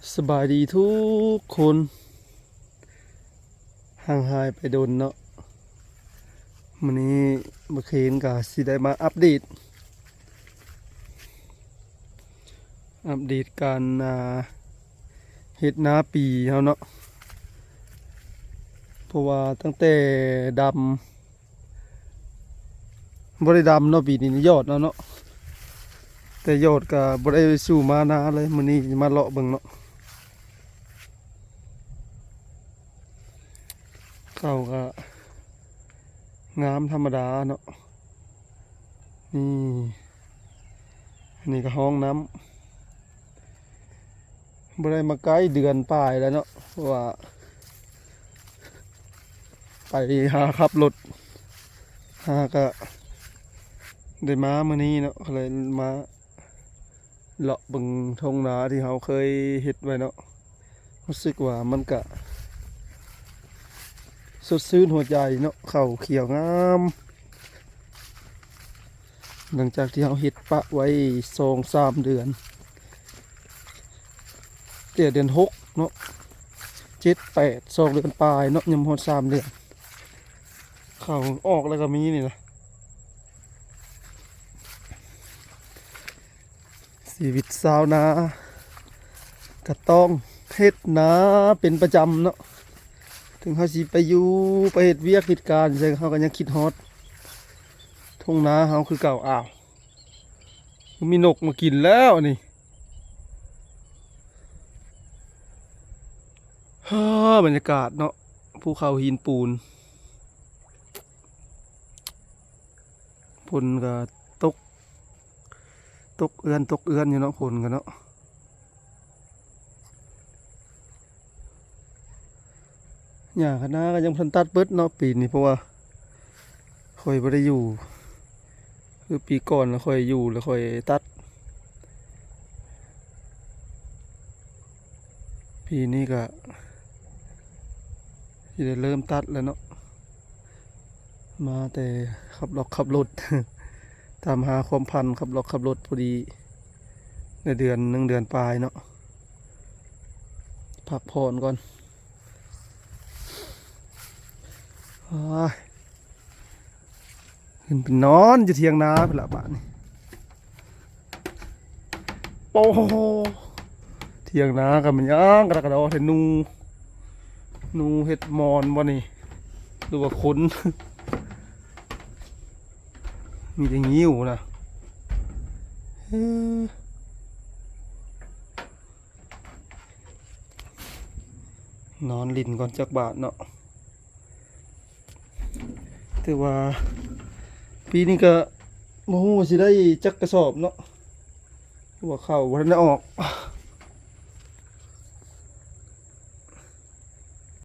ສະບາຍດີທຸກຄົນ ຫ່າງຫາຍໄປດົນເນາະ. ມື້ນີ້ບັກເຄນກໍຊິໄດ້ມາອັບເດດ ອັບເດດການ ອ່າ ເຮັດນາປີເຮົາເນາະ. ເພາະວ່າຕັ້ງແຕ່ດຳ ບໍ່ໄດ້ດຳເນາະ ປີນີ້ຍອດເອົາເນາະ ແຕ່ຍອດກໍບໍ່ໄດ້ສູ່ມານາເລີຍ. ມື້ນີ້ມາເລາະເບິ່ງເນາະ ເຂົ້າກໍງາມທຳມະດາເນາະ. ນີ້ ອັນນີ້ກໍຮ່ອງນ້ຳ ບໍ່ໄດ້ມາໃກ້ເດືອນປາຍແລ້ວເນາະ ເພາະວ່າໄປຫາຂັບລົດ ຫາກະໄດ້ມາມື້ນີ້ເນາະ ກໍເລີຍມາເລາະເບິ່ງທົ່ງນາທີ່ເຮົາເຄີຍເຮັດໄວ້ເນາະ. ຮູ້ສຶກວ່າມັນກະສົດຊື່ນຫົວໃຈເນາະ ເຂົ້າຂຽວງາມ ຫຼັງຈາກທີ່ເຮົາເຮັດປະໄວ້ສອງສາມເດືອນ ແຕ່ເດືອນຫົກເນາະ ເຈັດ ແປດ ສອງເດືອນປາຍເນາະ ຍັງບໍ່ຮອດສາມເດືອນ ເຂົ້າອອກແລ້ວກໍມີນີ້ລະ. ຊີວິດຊາວນາກໍຕ້ອງເຮັດນາເປັນປະຈຳເນາະ ເຖິງເຮົາຊິໄປຢູ່ໄປເຮັດວຽກເຮັດການໃສ ເຮົາກໍຍັງຄິດຮອດທົ່ງນາເຮົາຄືເກົ່າ. ອ້າວ ມີນົກມາກິນແລ້ວນີ້. ເຮີ ບັນຍາກາດເນາະ ພູເຂົາຫີນປູນ. ຝົນກໍຕົກ ຕົກເອື້ອນຕົກເອື້ອນຢູ່ເນາະ ຝົນກໍເນາະ. ຫຍ້າຄະນາກໍຍັງບໍ່ທັນຕັດເບິດເນາະປີນີ້ ເພາະວ່າຂ້ອຍບໍ່ໄດ້ຢູ່ ຄືປີກ່ອນລະຂ້ອຍຢູ່ລະຂ້ອຍຕັດ. ປີນີ້ກະຊິໄດ້ເລີ່ມຕັດແລ້ວເນາະ ມາແຕ່ຂັບລັອກຂັບລົດ ຕາມຫາຄວາມຝັນ ຂັບລັອກຂັບລົດ ພໍດີໄດ້ເດືອນໜຶ່ງເດືອນປາຍເນາະ ພັກຜ່ອນກ່ອນ. ໂອ້ຍ ຂຶ້ນໄປນອນຢູ່ຖຽງນາພຸ້ນລະບາດນີ້. ໂອ້ໂຫ ຖຽງນາກໍແມ່ນຫຍັງກະດະກະດໍແທ້ ໜູ ໜູເຮັດມອນບໍ່ນີ້ ຫຼືວ່າຄົນ? ມີແຕ່ງິ້ວນະ. ເອີ ນອນຫຼິ້ນກ່ອນຈັກບາດເນາະ. ແຕ່ວ່າປີນີ້ກໍບໍ່ຮູ້ວ່າຊິໄດ້ຈັກກະສອບເນາະ ເພາະວ່າເຂົ້າບໍ່ທັນໄດ້ອອກ.